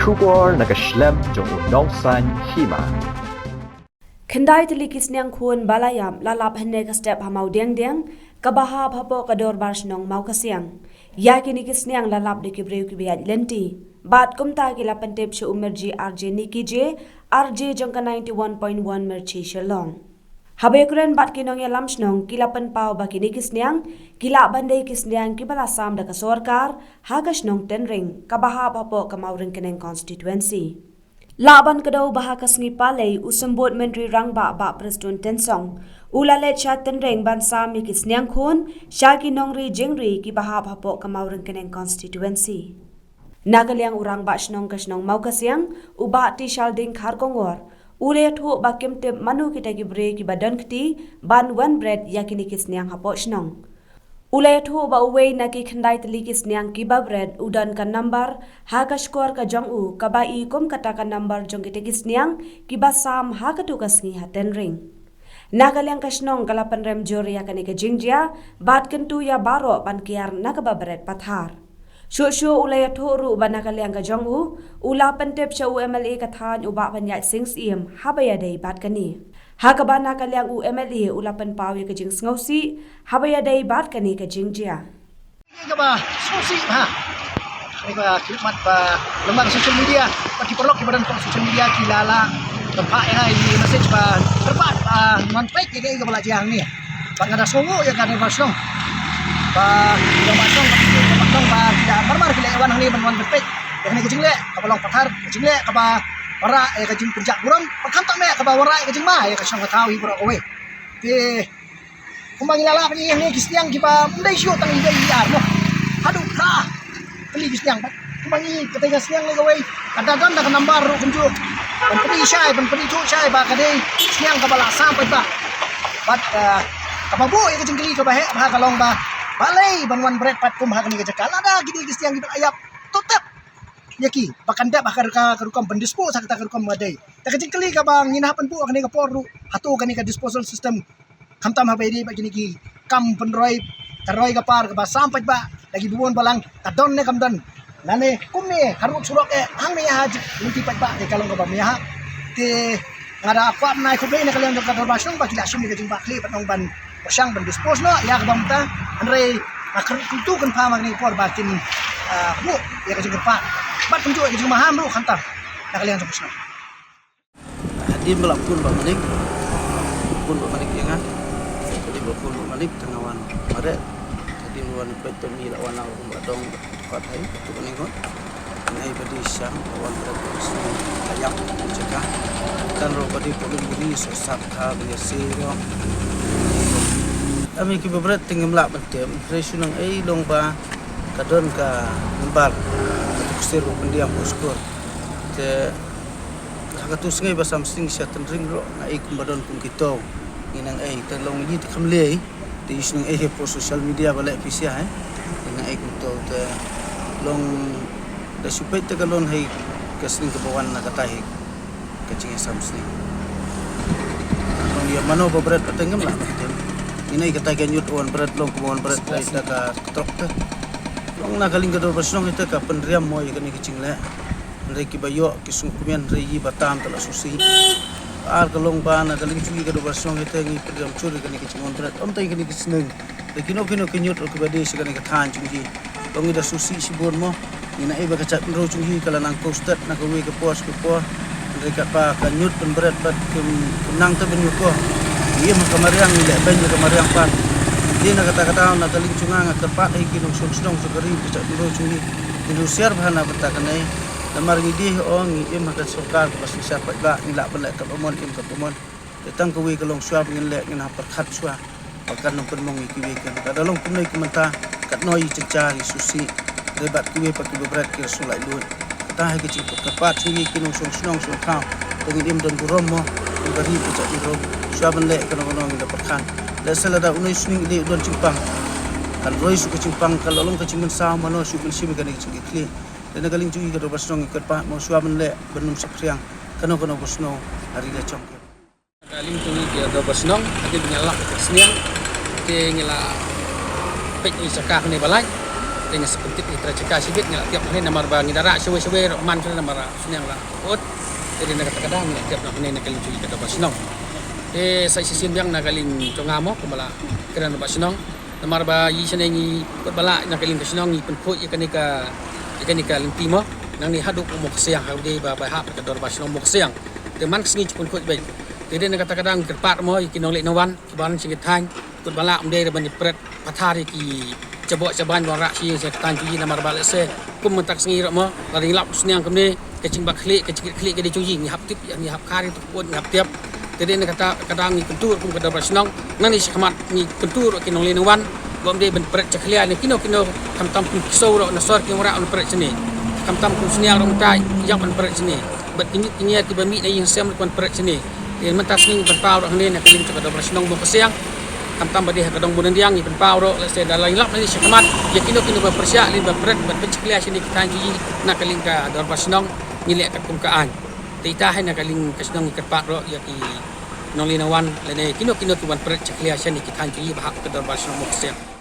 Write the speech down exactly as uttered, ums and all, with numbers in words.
Khubor na ka shlem jong u nongsan hima. Khyndai tylli ki sniang khun ba la ïap la lap hynne ka step ha Mawdiangdiang, kaba hap hapoh ka dorbar shnong Mawkasiang. Ïa kine ki sniang la lap da ki briew kiba ïaid lynti. Bad kumta ki la pyntip sha u Mirji R J Nicky J, R J jong ka ninety-one point one Mirchi Shillong. Haba ïakren bad ki nongïalam shnong, ki la pynpaw ba kine ki sniang ki lah ban dei ki sniang kiba la sam da ka sorkar ha ka shnong Tynring, kaba hap hapoh ka Mawryngkneng constituency. Lah ban kdew ba ha ka sngi Palei u Symbud Myntri Rangbah Bah Prestone Tynsong u la leit sha Tynring ban sam ïa ki sniang khun sha ki nongri jingri kiba hap hapoh ka Mawryngkneng constituency. Na ka liang u Rangbah Shnong ka shnong Mawkasiang, u Bah T Shalding Kharkongor, u la ïathuh ba kim tip mano kita ki briew kiba don kti ban wan bret ïa kine ki sniang hapoh shnong. U la ïathuh ba uwei na ki khyndai tylli ki sniang kiba bret u don ka nambar ha ka shkor ka jong u, kaba i kum kata ka nambar jong kita ki sniang kiba sam ha katu ka sngi ha Tynring. Na ka liang ka shnong ka la pynrem jur ïa kane ka jingjia bad kyntu ïa baroh ban kiar na kaba bret pathar. Shuh shuh u la ïathuh ruh ba na ka liang ka jong u, u la pyntip sha u M L A ka thaiñ u Bah Pynïaid Sing Syiem haba ïadei bad kane. Ha kaba na ka liang u M L A u la pynpaw ïa ka jingsngewsih haba ïadei bad kane ka jingjia. Kaba sngewsih ha. Kane ka khidmat ba lyngba social media, ba ki paralok kiba don kat social media ki la la pynpaw ïa nga ïa message ba kyrpad ba wan peit ïa kaei kaba la jia hangne. Bad nga da sngewnguh ïa ka dorbar shnong. Ba ki dorbar shnong, ba ki dorbar shnong ba ki da mar mar ki la wan hangne ban wan peit ïa kane ka jingleh kaba long pathar, ka jingleh kaba wanrah ïa ka jingpynjah burom, ba khamtam eh kaba wanrah ïa ka jingma ïa ka shnong ka thaw hi baroh kawei. Te kumba ngi la lah ban ïohi hangne ki sniang kiba ym dei shuh tang i dei i ar noh. Haduh phra tylli ki sniang bad kumba ngi katei ka sniang ne kawei ka da don da ka nambar ruh kumjuh. Ban pynïoh shai, ban pynïoh shai ba ka dei sniang kaba la sam paidbah. Bad, ah, kaba buh ïa ka jingkylli kaba heh bha ka long ba balei ban wan bret pat kum ha kane ka jaka lada ki dei ki sniang kiba la ïap. To tep ïa ki ba kan dep ha ka, ka rukom ban dispose ha kata ka rukom ba dei. Te ka jingkylli kaba ngi nang pynbuh ha kane ka por ruh, hato kane ka disposal system khamtam haba ïadei bad kine ki kam pynroi, ka roi ka par kaba sam paidbah da ki bun balang, ka don ne kam don. Lane kumne harud surok eh hangne ha jik lynti paidbah te ka long kaba mih ha. Te nga da kwah ban ai khublei na ka liang jong ka dorbar shnong ba ki la shim ïa ka jingbakla bad nang ban pyrshang ban dispose noh ïa kaba mynta. Hynrei nga kyntu kynpham ha kane ka por ba kin, ah, buh ïa ka jingkyrpad bad kumjuh ïa ka jingmaham ruh khamtam na ka liang jong ka shnong. Hadien ba la phone Bah Manik, phone Bah Manik ïa nga. Hadien ba la phone Bah Manik te nga wan mareh. Hadien ba wan peit te mi la wan lang ruh ba dong. Pat hai tu ka ningot. Nai ba di shang wan ba di sni ayam jaka. Tan ro ba di polin buri so sap tha ba ya si ro. Ami ki ba bret te ngim lah ban tem. Hynrei shu nang ei long ba ka don ka nambar. Ka tu ksir ba pyndiang ba skor. Te ha katu sngi ba sam sning sha Tynring ruh nga ei kumba don kum kito. Ngi nang ei te long yi te kham lei. Te yi shu nang ei ha por social media ba leh pisa hai. Ngi nang ei kumto te long da shu peit te ka long hai ka sning kaba wan na kata hai ka jingïasam sning. Long ïa mano ba bret pat te ngim lah ban tem. Ngi nang ei kata ka ñiut wan bret long kumba wan bret da ka trok te. Long na ka liang ka dorbar shnong ita ka pynriam mo ïa kane ka jingleh. Hynrei kiba ïoh ki sngewkmen hynrei yi ba tam te la sngewsih. Ar ka long ba na ka liang jong ngi ka dorbar shnong ita ngi pynriam jur ïa kane ka jingwan bret. Ym tang ïa kane ka shnong. Da kino kino ki ñiut ruh kiba dei sha kane ka thaiñ jong ngi. Long ngi da sngewsih shibun mo. Ngi nang ei ba ka jaitbynriew jong ngi ka la nang kiew stet na kawei ka por sha ka por. Hynrei katba ka ñiut ban bret bad kim, kim nang te ban ïuh ko. Ngi im ha ka mariang ngi leh beiñ ïa ka mariang pat. Dei na kata ka daw na ka liang jong nga nga kyrpad ïa ki nongshong shnong jong ka ri ka jaitbynriew jong ngi. Ngin husiar bha na bynta kane. Namar ngi dei o ngi im ha ka sorkar kaba synshar paidbah ngi lah ban leh katba mon im katba mon. Te tang kawei ka long shuwa ba ngin leh ngin hap pyrkhat shuwa. Ba kan nang pynmong ïa kiwei ki. Lada long kumne ki mynta katno ïa ki jynjar ïa ki sngewsih. Dei bad kiwei pat kiba bret ki la sngewlait lut. Kata hi ka jingkyrpad jong ngi ki nongshong shnong shong thaw. Te ngin im don burom mo. Ngin ba ri ka jaitbynriew. Shuwa ban leh kano kano ngin da pyrkhat. Lehse lada une u sning dei u don jingpang. Kan roi shuh ka jingpang kan la long ka jingmynsaw mano shuh ban shim ïa kane ka jingkitkhlieh. Te na ka liang jong ngi ka dorbar shnong ngi kyrpad mo shuwa ban leh ban ym saphriang kano kano ka shnong ha ri la jong ki. Ka liang jong ngi ka dorbar shnong hadien ba ngi la lap ka sniang te ngi la peit ïa ka jaka kane ba lait. Te nga sa pyntip ïa ki trai jaka shibit, ngi la tiap hangne namar ba ngi da rah shawei shawei ruh man shuh namar ba sniang la ut. Te dei na kata ka daw ngi la tiap noh hangne na ka liang jong ngi ka dorbar shnong. Te sa shisien biang na ka liang jong nga mo kumba la kren bad shnong. Namar ba ïa shane ngi kut ba lah na ka liang ka shnong ngi pynkhuid ïa kane ka, ïa kane ka lynti mo. Nangne haduh u Mawkyrshiang ha u dei ba, ba hap ka dorbar shnong Mawkyrshiang. Te man ka sngi ju pynkhuid beit. Te dei na kata ka daw ngi kyrpad mo ïa ki nongleh nongwan kiba wan sha ngi thaiñ. Kut ba lah um dei ban ïa pret pathar ïa ki jaboh jabain ba rah sha ïing sha thaiñ jong ngi namar ba lehse kum mynta ka sngi ruh mo la dang lap sniang kumne ka jingbakla khlieh ka jingkit khlieh ka dei jong ngi, ngi hap tip ïa, ngi hap kari tu pun ngi hap tiap. Te dei na kata ka daw ngi kyntu kum ka dorbar shnong. Nangne sha khmat ngi kyntu ruh ki nongleh nongwan ba um dei ban pret jakhlia ne kino kino, khamtam kum ki siew ruh na sor ki wanrah ban pret shane, khamtam kum sniang ruh mynta ïap ban pret shane. Bad ki nyiar ki nyiar kiba mih na ïing sem ruh ban pret shane. Te mynta sngi ngi pynpaw ruh hangne na ka liang jong ka dorbar shnong Mawkyrshiang. Khamtam ba dei ha ka dong Bun Ndiang ngi pynpaw ruh lehse da la ïalap nangne sha khmat ïa kino kino ba pyrshah leit ban pret bad peit jakhlia shane ki thaiñ jong ngi na ka liang ka dorbar shnong. Ngi leh katkum ka aiñ. Te ita hi na ka liang ka shnong ngi kyrpad ruh ïa ki nongleh nongwan lane kino kino ki wan pret jakhlia shane ki thaiñ jong ngi ba hap ka dorbar shnong Mawkyrshiang.